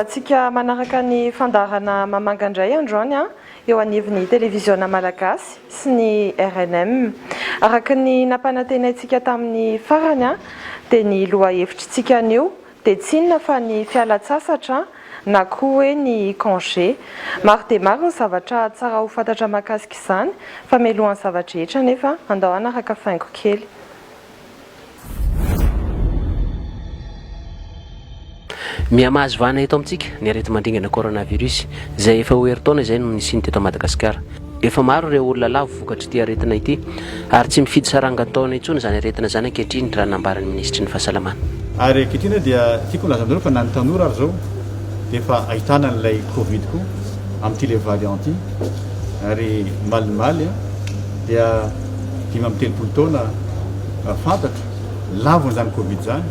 Antsika manaraka ny fandaharana Mamanga indray androany eo anivon'ny Televiziona Malagasy sy ny rnm. Araka ny nampanantenaintsika tamin'ny farany dia ny lohahevitr'tsika anio dia tsy inona fa ny fialan-tsasatra na koa hoe ny congé. Maro dia maro ny zavatra tsara ho fantatra mahakasika izany fa mialohan'ny zava-drehetra anefa andao hanaraka faingo kely. Miha-mahazo vahana eto amintsika ny areti-mandringana coronavirus, izay efa ho herintaona izay no nisiany teto Madagasikara. Efa maro ireo olona lavo vokatr'ity aretina ity ary tsy mifidy sarangan-taona intsony izany aretina izany ankehitriny raha ny nambaran'ny minisitry ny fahasalamana. Ary ankehitriny dia tiako milaza aminareo fa na ny tanora ary izao dia efa ahitana an'ilay covid koa amin'ity ilay variant ity ary malimaly dia 35 taona fantatro lavon izany covid izany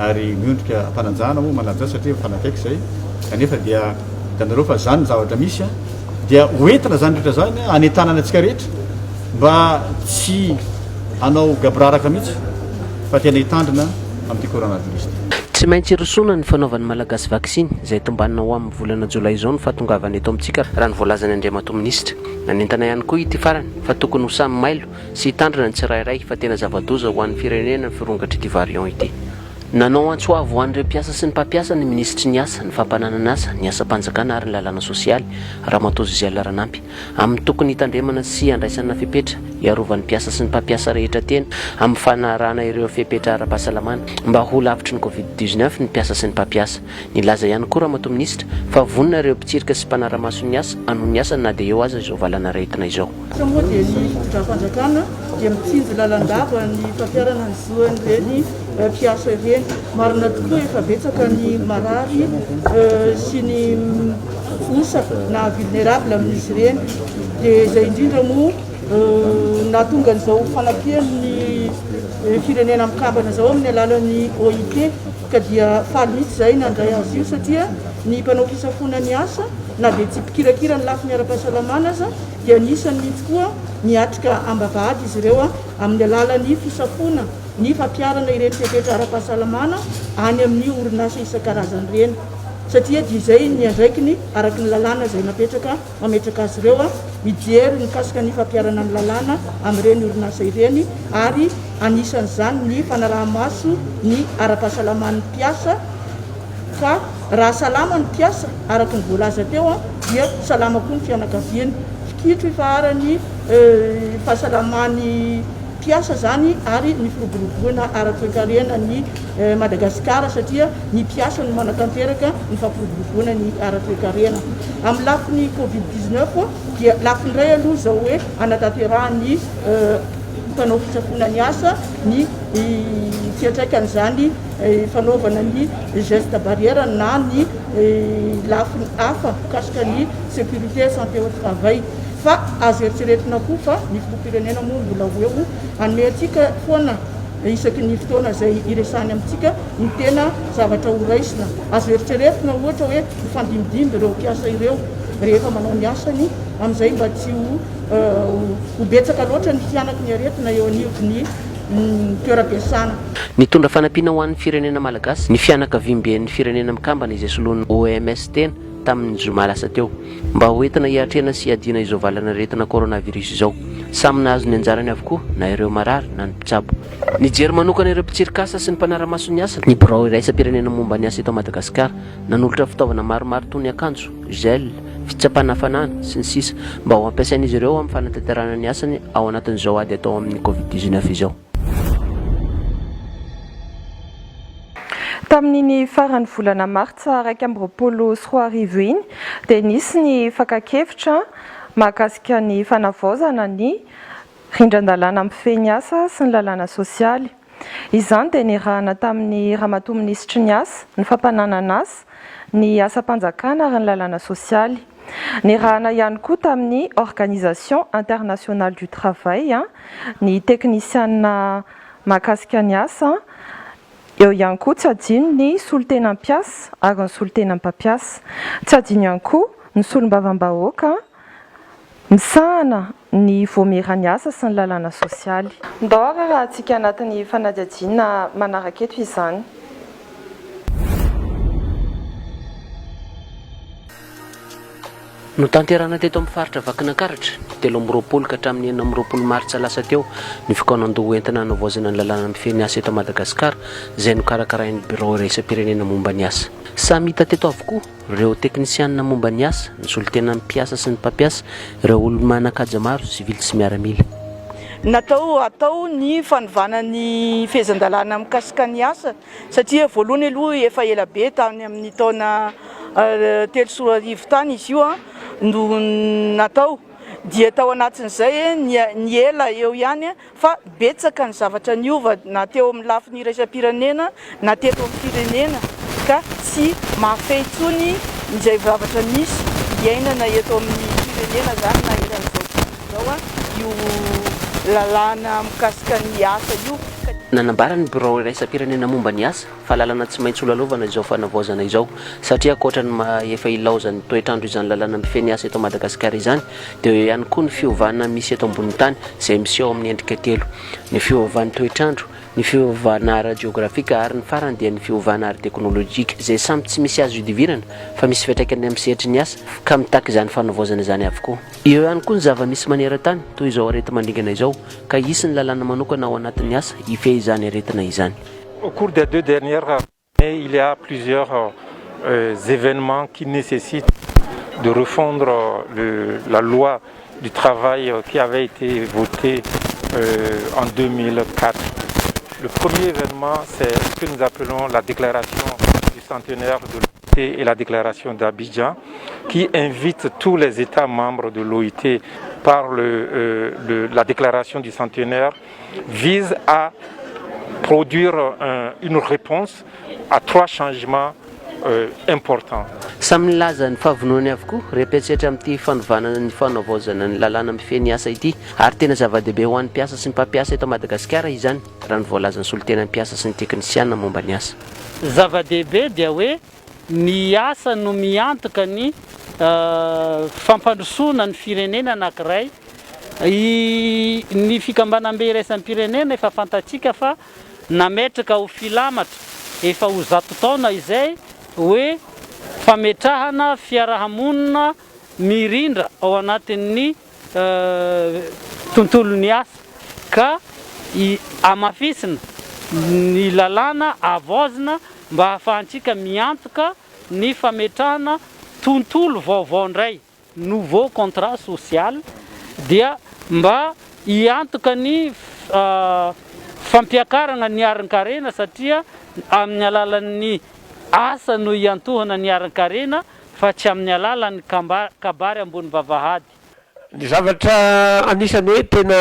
ary miondrika ampanajana moa manaja satria mifanakaiky izay kanefa dia hitanareo fa zany ny zavatra misy dia hoentina zany rehetra zany hanentanana antsika rehetra mba tsy hanao gaboraraka mihitsy fa tena hitandrina amin'ity coronavirus ity. Tsy maintsy hirosoana ny fanaovan'ny Malagasy vaksiny, izay tombanina ho amin'ny volana jolay izao ny fahatongavany eto amintsika raha ny voalazan'ny Andriamatoa Minisitra. Nanentana ihany koa ity farany fa tokony ho samy mailo sy hitandrina ny tsirairay fa tena zava-doza ho an'ny firenena ny firongatr'ity variant ity. Nanao antso avo ho an'ireo mpiasa sy ny mpampiasa ny minisitry ny Asa, ny Fampananan'asa, ny Asam-panjakana ary ny Lalàna sosialy, Ramatoa Gisèle Ranampy, amin'ny tokony hitandremana sy handraisana fepetra hiarovan'ny mpiasa sy ny mpampiasa rehetra tena amin'ny fanarahana ireo fepetra ara-pahasalamana mba ho lavitry ny Covid 19 ny mpiasa sy ny mpampiasa. Nilaza ihany koa Ramatoa Minisitra fa vonona ireo mpitsirika sy mpanara-maso ny asa hanohy ny asany na dia eo aza izao valan'aretina izao. Asa moa dia ny fitondram-panjakana dia mitsinjo lalandava ny fampiharana ny zoan'ireny mpiasa ireny. Marina tokoa efa betsaka ny marary sy ny osa na vulnerable amin'izy ireny. Dia izay indrindra moa nahatonga an'izao fanampian'ny firenena mikambana izao amin'ny alalan'ny OIT ka dia faly mihitsy izahay nandray azy io satria ny mpanao fisafoana ny asa na dia tsy mpikirakira ny lafiny ara-pahasalamana aza dia anisan'ny mihitsy koa miatrika ambavahady izy ireo amin'ny alalan'ny fisafoana ny fampiharana ireny fepetra ara-pahasalamana any amin'ny orinasa isan-karazany ireny satria dia izay ny andraikiny araka ny lalàna izay napetraka mametraka azy ireo mijery mikasika ny fampiharana ny lalàna amin'ireny orinasa ireny ary anisan'izany ny fanaraha-maso ny ara-pahasalaman'ny mpiasa fa raha salama ny mpiasa araka ny voalaza teo dia salama koa ny fianakaviany. Kitro ifaharan'ny fahasalaman'ny mpiasa izany ary ny firoboroboana ara-toekarena ny Madagasikara satria ny mpiasa no manatanteraka ny fampiroboroboana ny ara-toekarena. Amin'ny lafiny Covid 19 dia lafiny iray aloha izao hoe anatanterahan'ny mpanao fisafoana ny asa ny fiantraikan'izany fanaovana ny geste barrière na ny lafiny hafa mikasika ny sécurité et santé au travail fa azo eritreretina koa fa ny filoham-pirenena moa mbola ho eo hanome antsika foana isaky ny fotoana izay iresahany amintsika ny tena zavatra ho raisina. Azo eritreretina ohatra hoe mifandimbidimby ireo mpiasa ireo rehefa manao ny asany amin'izay mba tsy ho ho betsaka loatra ny fihanaky ny aretina eo anivon'ny toeram-piasana. Nitondra fanampiana ho an'ny firenena malagasy ny fianakaviamben'ny firenena mikambana izay soloin'ny OMS tena tamin'ny zoma lasa teo mba ho entina hiatrehana sy hiadiana izao valan'aretina coronavirus izao. Samy nahazo ny anjarany avokoa na ireo marary na ny mpitsabo. Nijery manokana ireo mpitsirik'asa sy ny mpanara-maso ny asa ny birao iraisam-pirenena momba ny asa eto Madagasikara. Nanolotra fitaovana maromaro toy ny akanjo, gel, fitsapana hafanana, sy ny sisa mba ho ampiasain'izy ireo amin'ny fanatanterahana ny asany ao anatin'izao ady atao amin'ny Covid 19 izao. Tamin'iny faran'ny volana martsa 2021 iny dia nisy ny fakan-kevitra mahakasika ny fanavaozana ny rindran-dalàna mifehy ny asa sy ny lalàna sosialy. Izany dia nirahana tamin'ny Ramatoa Minisitry ny Asa, ny Fampananan'asa, ny Asam-panjakana ary ny Lalàna Sosialy. Nirahana ihany koa tamin'ny Organisation Internationale du Travail, ny teknisianina mahakasika ny asa, eo ihany koa tsy adino ny solontenan'ny mpiasa ary ny solontenan'ny mpampiasa. Tsy adino ihany koa ny solombavambahoaka Misahana ny Voamieran'ny asa sy ny lalàna sosialy. Ndao ary arahantsika anatin'ny fanadihadiana manaraka eto izany. Notanterahina teto amin'ny faritra Vakinankaratra, ny 23 ka hatramin'ny 26 martsa lasa teo, ny fikaonandoha ho entina hanavaozana ny lalàna mifehy ny asa eto Madagasikara, izay nokarakarain'ny Birao iraisam-pirenena momba ny asa. Samy hita teto avokoa ireo teknisianina momba ny asa, ny solontenan'ny mpiasa sy ny mpampiasa, ireo olo-manan-kaja maro, sivily sy miaramila. Natao hatao ny fanovana ny fehezan-dalàna mikasika ny asa satria voalohany aloha efa ela be tany amin'ny taona 2003 tany izy io no natao dia tao anatin'izay ny ela eo ihany fa betsaka ny zavatra niova na teo amin'ny lafiny iraisam-pirenena na teto amin'ny firenena ka tsy mahafehy intsony izay zavatra misy iainana eto amin'ny firenena izany na eran'izao tontolo izao io lalàna mikasika ny asa io. Nanambara ny Birao iraisam-pirenena momba ny asa fa lalana tsy maintsy holalovana izao fanavaozana izao satria ankoatra ny maha efa ilaozan'ny toetr'andro izany lalàna mifehy ny asa eto Madagasikara izany dia eo ihany koa ny fiovana misy eto ambonin'ny tany izay miseho amin'ny endrika telo, ny fiovan'ny toetr'andro, ny fiovana ara-jeografika ary ny farany dia ny fiovana ara-teknolojika izay samy tsy misy azo ihodivirana fa misy fiantraikany amin'ny sehatry ny asa ka mitaky izany fanavaozana izany avokoa. Eo ihany koa ny zava-misy maneran-tany toy izao areti-mandringana izao ka hisy ny lalàna manokana ao anatin'ny asa hifehy izany aretina izany. Au cours des deux dernières années, il y a plusieurs événements qui nécessitent de refondre le, la loi du travail qui avait été votée en 2004. Le premier événement, c'est ce que nous appelons la déclaration du centenaire de l'OIT et la déclaration d'Abidjan, qui invite tous les États membres de l'OIT par le, le, la déclaration du centenaire, vise à produire un, une réponse à trois changements euh, importants. Samy nilaza ny fahavononany avokoa ireo mpiantsehatra amin'ity fanovana ny fanavaozana ny lalàna mifehy ny asa ity ary tena zava-dehibe ho an'ny mpiasa sy ny mpampiasa eto Madagasikara izany raha ny voalazan'ny solontenan'ny mpiasa sy ny teknisiana momba ny asa. Zava-dehibe dia hoe ny asa no miantoka ny fampandrosoana ny firenena anankiray. Ny fikambanambe iraisam-pirenena efa fantatsika fa nametraka ho filamatra efa ho zato taona izay hoe fametrahana fiarahamonina mirindra ao anatin'ny tontolon'ny asa ka hamafisina ny lalàna havaozina mba hahafahantsika miantoka ny fametrahana tontolo vaovao indray, nouveau contrat social, dia mba hiantoka ny fampiakarana ny harin-karena satria amin'ny alalan'ny asa no hiantohana ny harin-karena fa tsy amin'ny alalan'ny kabary ambony vavahady. Ny zavatra anisan'ny hoe tena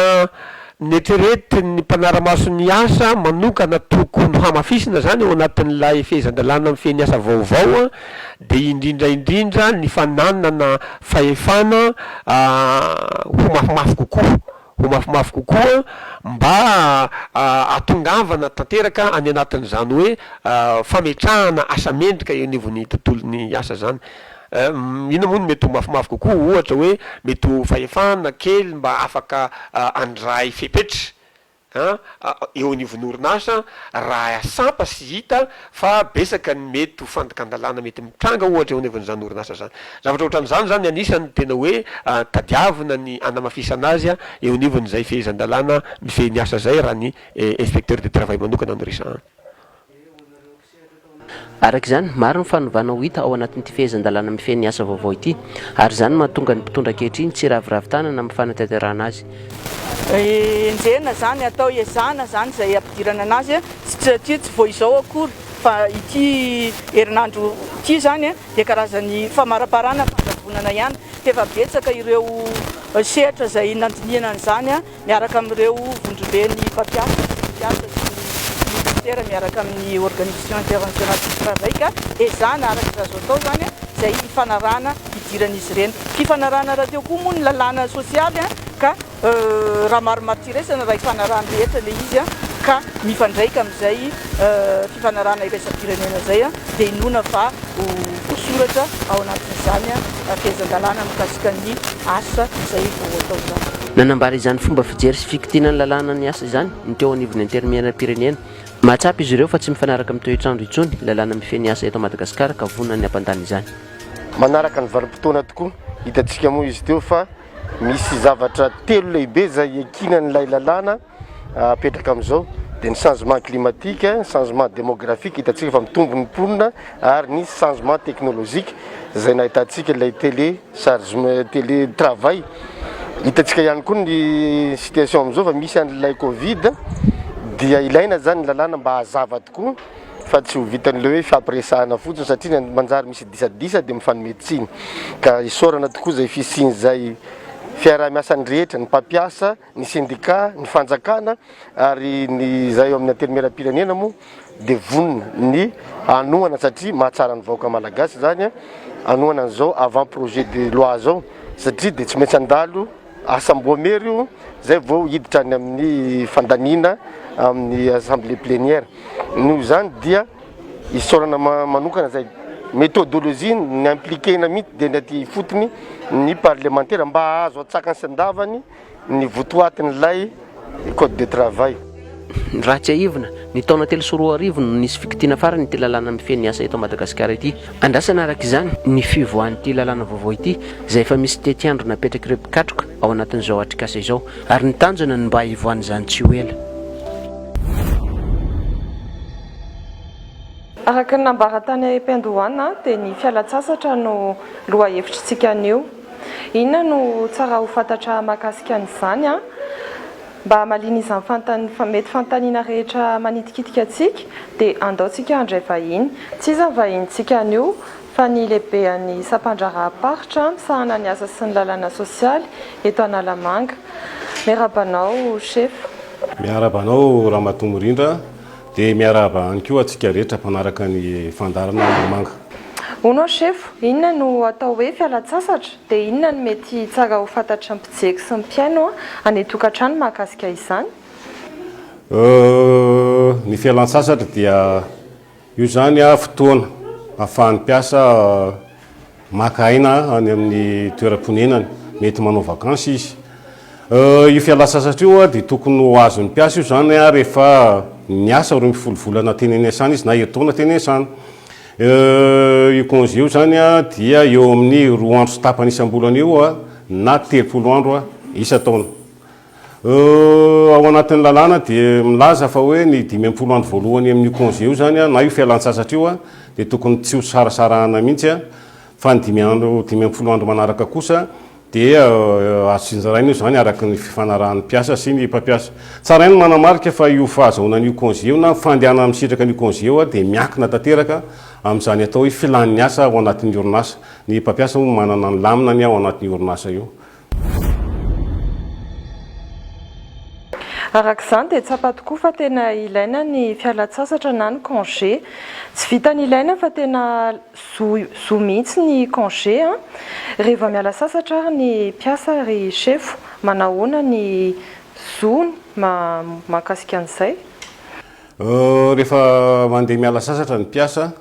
neritreretin'ny mpanara-maso ny asa manokana tokony hamafisina izany ao anatin'ilay fehezan-dalàna mifehy ny asa vaovao dia indrindra indrindra ny fananana fahefana ho mafimafy kokoa, ho mafimafy kokoa mba hahatongavana tanteraka any anatin'izany hoe fametrahana asa mendrika eo anivon'ny tontolon'ny asa izany. Inona moa no mety ho mafimafy kokoa? Ohatra hoe mety ho fahefana kely mba afaka handray fepetra eo anivon'ny orinasa raha sampa sy hita fa betsaka ny mety ho fandikan-dalàna mety mitranga ohatra eo anivon'izany orinasa izany. Zavatra ohatran'izany izany anisan'ny tena hoe tadiavina ny hanamafisana azy eo anivon'izay fehezan-dalàna mifehy ny asa izay raha ny inspecteur de travail manokana no resahana. Araka izany, maro ny fanovana ho hita ao anatin'ity fehezan-dalàna mifehy ny asa vaovao ity, ary izany no mahatonga ny mpitondra ankehitriny tsy hiraviravy tanana amin'ny fanatanterahana azy. Enjehina izany, atao ezahana izany izay hampidirana anazy, satria tsy vao izao akory fa ity herinandro ity izany dia karazan'ny famaraparana fandrabonana ihany fa efa betsaka ireo sehatra izay nandinihana an'izany. miaraka amin'ireo vondromben'ny mpampiasa sy ny mpiasa sy ny ministera miaraka amin'ny Organisation Internationale du Travail ka ezahana araka izay azo atao izany izay hifanarahana hidiran'izy ireny. Fifanarahana rahateo koa moa ny lalàna sosialy ka raha marimaritra iraisana raha ifanarahan'ny rehetra ilay izy ka mifandraika amin'izay fifanarahana iraisam-pirenena izay dia inoana fa ho voasoratra ao anatin'izany fehezan-dalàna mikasika ny asa izay vao atao izany. Nanambara izany fomba fijery sy fikitiana ny lalàna ny asa izany ny teo anivon'ny Antenimierampirenena. Mahatsapa izy ireo fa tsy mifanaraka amin'ny toetr'andro intsony ny lalàna mifehy ny asa eto Madagasikara ka vonona ny hampandany izany. Manaraka ny vanim-potoana tokoa. Hitantsika moa izy teo fa misy zavatra telo lehibe izay iankinan'ilay lalàna apetraka amin'izao dia ny changement climatique, ny changement démographique, hitantsika fa mitombo ny mponina ary ny changement technologique izay nahitantsika ilay télé chargement télé travail. Hitantsika ihany koa ny situation amin'izao fa misy an'ilay covid dia ilaina zany ny lalàna mba hazava tokoa fa tsy ho vitan'ilay hoe fifampiresahana fotsiny satria manjary misy disadisa dia mifanome tsiny ka isaorana tokoa izay fisian'izay fiaraha-miasan'ny rehetra, ny mpampiasa, ny sendika, ny fanjakana ary ny izay eo amin'ny antenimierampirenena moa dia vonona ny hanohana satria mahatsara ny vahoaka malagasy izany hanohana an'izao avant projet de loi izao satria dia tsy maintsy handalo asam-boamery io izay vao hiditra any amin'ny fandaniana amin'ny assemblée plénière. Noho izany dia isaorana manokana izay méthodologie ny impliquer-na mihitsy dia ny aty ifotony ny parlemantera mba hahazo antsakany sy andavany ny votoatin'ilay code de travail. Raha tsiahivina, ny taona 2003 no nisy fikitiana farany ity lalàna mifehy ny asa eto Madagasikara ity. Andrasana araka izany ny fivoahan'ity lalàna vaovao ity, izay efa misy tetiandro napetrak'ireo mpikatroka ao anatin'izao atrikasa izao, ary ny tanjona ny mba hivoahan'izany tsy ho ela. Araka ny nambara tany am-piandohana dia ny fialan-tsasatra no lohahevitr'tsika anio. Inona no tsara ho fantatra mahakasika an'izany? Mba hamaliana izany fanontaniana mety fanontaniana rehetra manitikitika antsika dia andao tsika handray vahiny. Tsy iza ny vahinintsika anio fa ny lehibean'ny sampandraharaham-paritra misahana ny asa sy ny lalàna sosialy eto Analamanga. Miarahaba anao Chef. Miarahaba anao Ramatoa Mirindra Dia miarahaba ihany koa antsika rehetra mpanaraka ny fandaharana Ambohimanga. Hono aho sefo, inona no atao hoe fialan-tsasatra? Dia inona no mety tsara ho fantatry ny mpijery sy ny mpihaino any an-tokantrano mahakasika izany? Ny fialan-tsasatra dia io izany fotoana ahafahan'ny mpiasa Maka aina any amin'ny toeram-ponenany, mety manao vakansy izy. Io fialan-tsasatra io dia tokony ho azon'ny mpiasa io izany rehefa niasa 12 volana teny niasana izy na herintaona teny niasana. Io congé io izany dia eo amin'ny roa andro sy tapany isam-bolana eo na 30 andro isan-taona. Ao anatin'ny lalàna dia milaza fa hoe ny 55 andro voalohany amin'io congé io izany na io fialan-tsasatra io dia tokony tsy ho sarasarahana mihitsy fa ny dimy andro 55 andro manaraka kosa dia azo tsinjaraina io izany araka ny fifanarahan'ny mpiasa sy ny mpampiasa. Tsara ihany ny manamarika fa io fahazahoana an'io congé io na fandehanana misitraka an'io congé io dia miankina tanteraka amin'izany atao hoe filan'ny asa ao anatin'ny orinasa. Ny mpampiasa moa manana ny laminany ao anatin'io orinasa io. Araka izany dia tsapa tokoa fa tena ilaina ny fialan-tsasatra na ny congé. Tsy vitan'ny ilaina fa tena zo zo mihitsy ny congé an! Rehefa miala sasatra ary ny mpiasa ry sefo, manahoana ny zony mahakasika an'izay? Rehefa mandeha miala sasatra ny mpiasa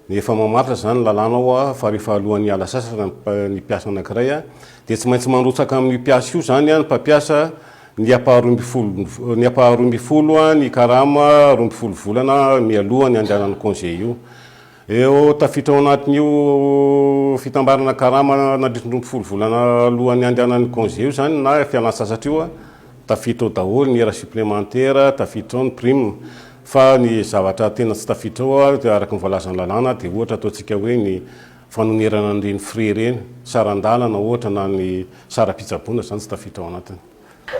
Efa mamaritra izany ny lalàna ao fa rehefa alohan'ny hiala sasatra ny mpiasa anankiray dia tsy maintsy mandrotsaka amin'io mpiasa io izany ny mpampiasa ny ampaharoambinifolo ny ampaharoambinifolo ny karama 12 volana mialoha ny handehanany congé io. Eo tafiditra ao anatin'io fitambarana karama nandritry ny 12 volana alohan'ny handehanany congé io izany na fialan-tsasatra io, tafiditra ao daholo ny heure supplémentaire, tafiditra ao ny prime. Fa ny zavatra tena tsy tafiditra ao dia araka ny voalazan'ny lalàna dia ohatra ataontsika hoe ny fanonerana an'ireny frais ireny, saran-dalana ohatra na ny saram-pitsaboana izany tsy tafiditra ao anatiny.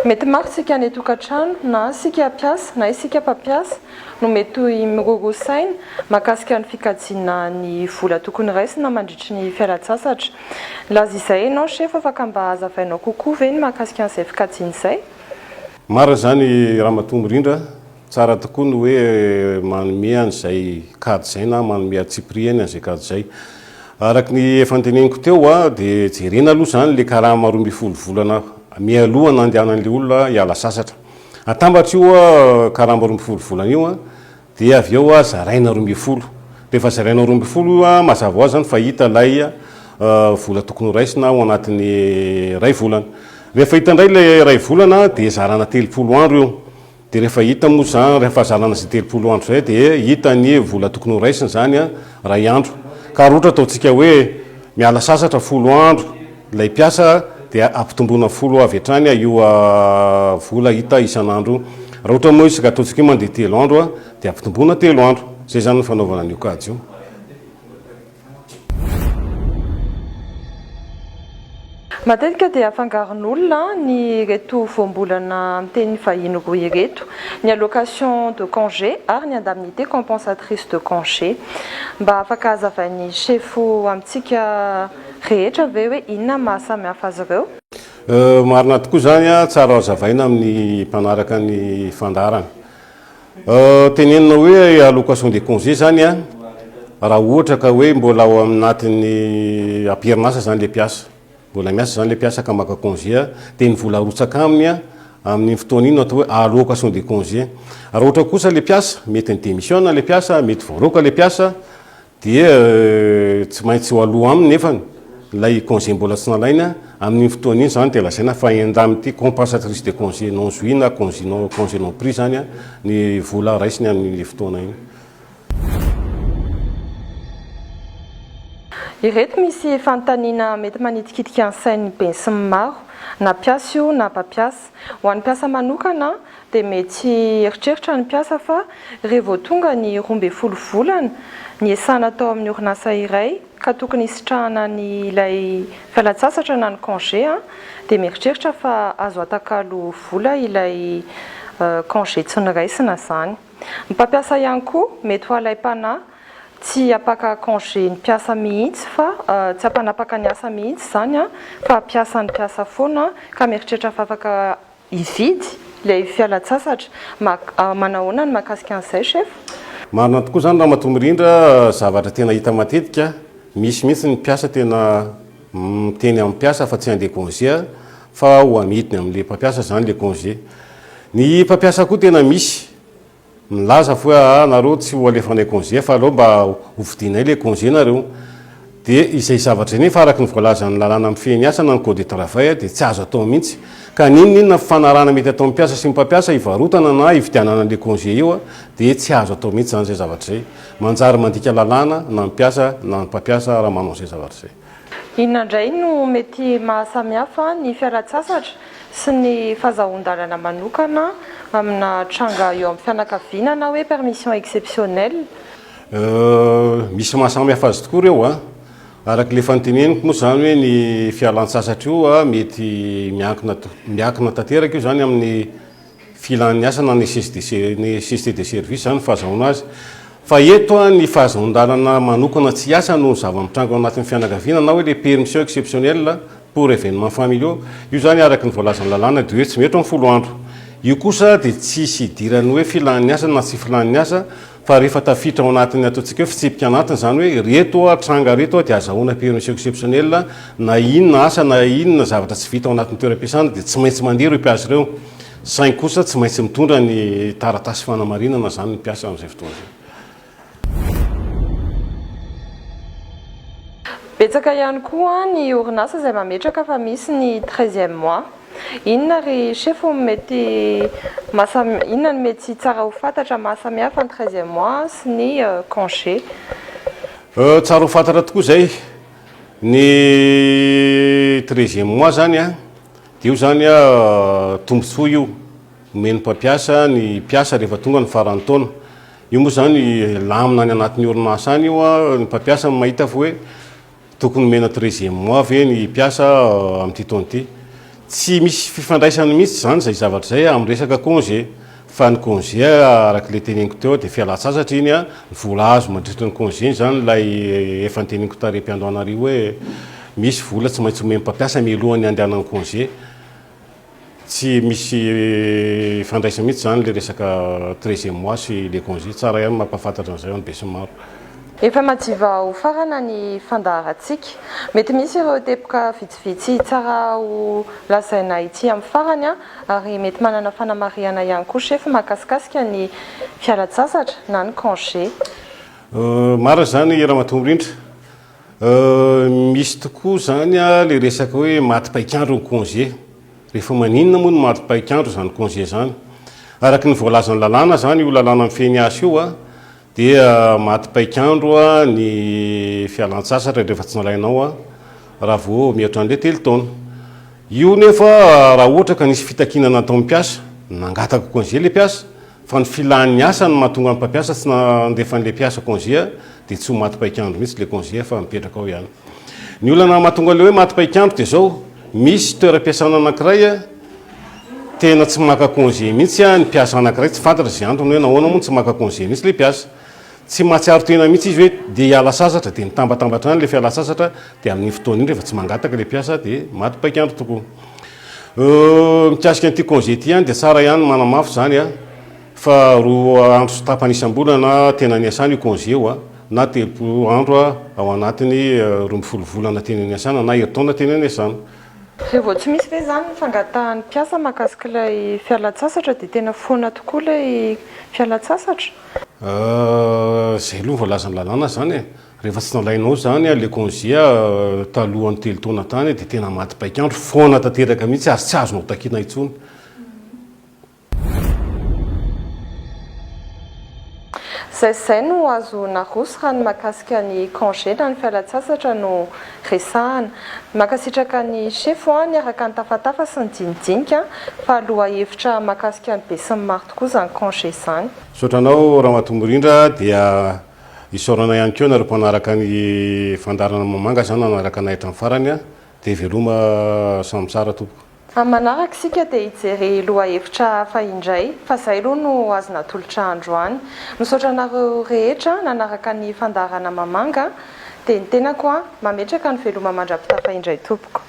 Mety maro isika any an-tokantrano na isika mpiasa na isika mpampiasa no mety miroroa saina mahakasika ny fikajiana ny vola tokony raisina mandritry ny fialan-tsasatra. Nilaza izay ianao Chef, afaka mba hazavainao kokoa ve ny mahakasika an'izay fikajiana izay? Marina izany Ramatoa Mirindra, Tsara tokoa ny hoe manome an'izay kajy izay na manome antsipirihany an'izay kajy izay. Araka ny efa noteneniko teo dia jerena aloha izany ilay karama 12 volana mialoha nandehanan'ilay olona hiala sasatra. Atambatra io karama 12 volana io dia avy eo zaraina 12. Rehefa zaraina 12 io mazava ho azy izany fa hita ilay vola tokony horaisina ao anatin'ny iray volana. Rehefa hita indray ilay iray volana dia zarana 30 andro io. Dia rehefa hita moa izany, rehefa zalana izay 30 andro izay dia hita ny vola tokony ho raisina izany an, iray andro. Ka raha ohatra ataontsika hoe miala sasatra folo andro ilay mpiasa dia ampitomboina folo avy hatrany io vola hita isan'andro io. Raha ohatra moa izy ka ataontsika hoe mandeha telo andro dia ampitomboina telo andro. Izay izany ny fanaovana an'io kajy io. Matetika dia afangaron'olona ny ireto voambolana amin'ny teny vahiny roa ireto, ny allocation de congé ary ny indemnité compensatrice de congé. Mba afaka hazavain'ny sefo amintsika rehetra ve hoe inona ny maha samy hafa azy ireo? Marina tokoa izany, tsara hazavaina amin'ny mpanaraka ny fandaharana. Tenenina hoe allocation de congé zany an, raha ohatra ka hoe mbola ao anatin'ny am-perinasa zany le mpiasa, mbola miasa zany le mpiasa ka maka congé an, dia ny vola arotsaka aminy an, amin'iny fotoana iny no atao hoe allocation de congé. Raha ohatra kosa le mpiasa, mety ni-démissionne le mpiasa, mety voaroaka le mpiasa, Dia tsy maintsy ho aloa aminy nefany ilay congé mbola tsy nalaina, amin'iny fotoana iny izany dia lazaina fa indemnité compensatrice de congé non joui na congé non congé non pris izany ny vola raisiny amin'iny fotoana iny. Ireto misy fanontaniana mety manitikitika ny sain'ny besinimaro, na mpiasa io na mpampiasa. Ho an'ny mpiasa manokana dia mety hieritreritra ny mpiasa fa rehefa vao tonga ny 12 volana niasana tao amin'ny orinasa iray ka tokony hisitrahana ny ilay fialantsasatra na ny congé dia mieritreritra fa azo atakalo vola ilay congé tsy noraisina izany. Ny mpampiasa ihany koa mety ho alaim-panahy tsy hampaka congé ny mpiasa mihitsy fa tsy hampanapaka ny asa mihitsy izany fa hampiasa ny mpiasa foana ka mieritreritra fa afaka Hividy ilay fialantsasatra. Manahoana ny mahakasika an'izay chef? Marina tokoa izany Ramatoa Mirindra, zavatra tena hita matetika, misy mihitsy ny mpiasa tena miteny amin'ny mpiasa fa tsy handeha congé fa ho amidiny amin'ilay mpampiasa izany ilay congé. Ny mpampiasa koa tena misy Milaza fa hoe aa nareo tsy ho alefanay congé fa aleo mba ho vidianay le congé nareo. Dia izay zavatra izay nefa araka ny voalazan'ny lalàna mifehy ny asa na ny code de travail dia tsy azo atao mihitsy. Ka n'inon'inona fifanarahana mety ataon'ny mpiasa sy ny mpampiasa hivarotana na hividianana an'le congé io dia tsy azo atao mihitsy izany izay zavatra izay. Manjary mandika lalàna na ny mpiasa na ny mpampiasa raha manao izay zavatra izay. Inona indray no mety mahasamihafa ny fialan-tsasatra sy ny fazahoan-dalana manokana amina tranga eo amin'ny fianakaviana na hoe permission exceptionnelle? Misy mahasamihafa azy tokoa ireo an! Araka ilay efa noteneniko moa izany hoe ny fialan-tsasatra io mety miankina miankina tanteraka io izany amin'ny Filan'ny asa na nécessité de service izany ny fahazahoana azy. Fa eto ny fahazahoan-dalana manokana tsy hiasa noho ny zava-mitranga ao anatin'ny fianakaviana na hoe les permissions exceptionnelles pour événements familiaux, io izany araka ny voalazan'ny lalàna dia hoe tsy mihoatra ny folo andro. Io kosa dia tsisy idiran'ny hoe filan'ny asa na tsy filan'ny asa fa rehefa tafiditra ao anatin'ny ataontsika hoe fitsipika anatiny izany hoe ireto tranga ireto dia azahoana permission exceptionnelle na inona asa na inona zavatra tsy vita ao anatin'ny toeram-piasana dia tsy maintsy mandeha ireo mpiasa ireo. Saingy kosa tsy maintsy mitondra ny taratasy fanamarinana izany ny mpiasa amin'izay fotoana izay. Betsaka ihany koa ny orinasa izay mametraka fa misy ny treizième mois. Inona ry sefo no mety mahasamy inona no mety tsara ho fantatra mahasamihafa ny treizième mois sy ny congé? Tsara ho fantatra tokoa izay. Ny treizième mois izany an, Dia io izany tombontsoa io omen'ny mpampiasa ny mpiasa rehefa tonga ny faran'ny taona. Io moa izany lamina any anatin'ny orinasa any io, ny mpampiasa no mahita fa hoe tokony omena treizième mois ve ny mpiasa amin'ity taona ity. Tsy misy fifandraisany mihitsy izany izay zavatra izay amin'ny resaka congé. Fa ny congé araka ilay teneniko teo dia fialan-tsasatra iny, ny vola azo mandritra ny congé iny izany ilay efa noteneniko tary am-piandohana ary hoe misy vola tsy maintsy omen'ny mpampiasa mialohan'ny handehanany congé. Tsy misy ifandraisany mihitsy izany ilay resaka treizième mois sy ilay congé. Tsara ihany ny mampahafantatra an'izay ho an'ny besinimaro. Efa madiva ho farana ny fandaharantsika. Mety misy ireo teboka vitsivitsy tsara ho lazaina ity amin'ny farany ary mety manana fanamarihana ihany koa chef mahakasikasika ny fialan-tsasatra na ny congé. Marina izany Ramatoa Mirindra. Misy tokoa izany ilay resaka hoe maty paik'andro ny congé. Rehefa maninona moa no maty paik'andro izany congé izany? Araka ny voalazan'ny lalàna izany, io lalàna mifehy ny asa io dia maty paik'andro ny fialan-tsasatra rehefa tsy nalainao. raha vao mihoatra an'ilay telo taona. Io nefa raha ohatra ka nisy fitakiana nataon'ny mpiasa, nangataka congé ilay mpiasa, fa ny filan'ny asa no mahatonga ny mpampiasa tsy nandefa an'ilay mpiasa congé dia tsy ho maty paik'andro mihitsy ilay congé fa mipetraka ao ihany. Ny olana mahatonga an'ilay hoe maty paik'andro dia izao, misy toeram-piasana anankiray tena tsy maka congé mihitsy ny mpiasa anankiray, tsy fantatra izay antony hoe nahoana moa no tsy maka congé mihitsy ilay mpiasa. Tsy mahatsiaro tena mihitsy izy hoe dia hiala sasatra dia mitambatambatra any ilay fialan-tsasatra dia amin'iny fotoana iny rehefa tsy mangataka ilay mpiasa dia maty paik'andro tokoa. Mikasika an'ity congé ity ihany dia tsara ihany ny manamafy izany a, fa roa andro sy tapany isam-bolana tena niasana io congé io a, na 30 andro ao anatin'ny 12 volana tena niasana na herintaona tena niasana. Raha vao tsy misy ve izany ny fangatahan'ny mpiasa mahakasika ilay fialan-tsasatra dia tena foana tokoa ilay fialan-tsasatra? Izay aloha ny voalazan'ny lalàna izany e. Rehefa tsy nalainao izany ilay congé talohan'ny telo taona tany dia tena maty paik'andro, foana tanteraka mihitsy ary tsy azonao takiana intsony. Izay sy izay no azo naroso raha ny mahakasika ny congé na ny fialan-tsasatra no resahana. Mankasitraka ny sefo niaraka nitafatafa sy nidinidinika fa lohahevitra mahakasika ny besinimaro tokoa izany congé izany. Misaotra anao Ramatoa Mirindra dia isaorana ihany koa nareo mpanaraka ny fandaharana Mamanga zany nanaraka anay hatramin'ny farany a, dia veloma samy tsara tompoko. Amin'ny manaraka isika dia hijery lohahevitra hafa indray fa izay aloha no azo natolotra androany. Misaotra anareo rehetra nanaraka ny fandaharana Mamanga dia ny tenako mametraka ny veloma mandra-pitafa indray tompoko.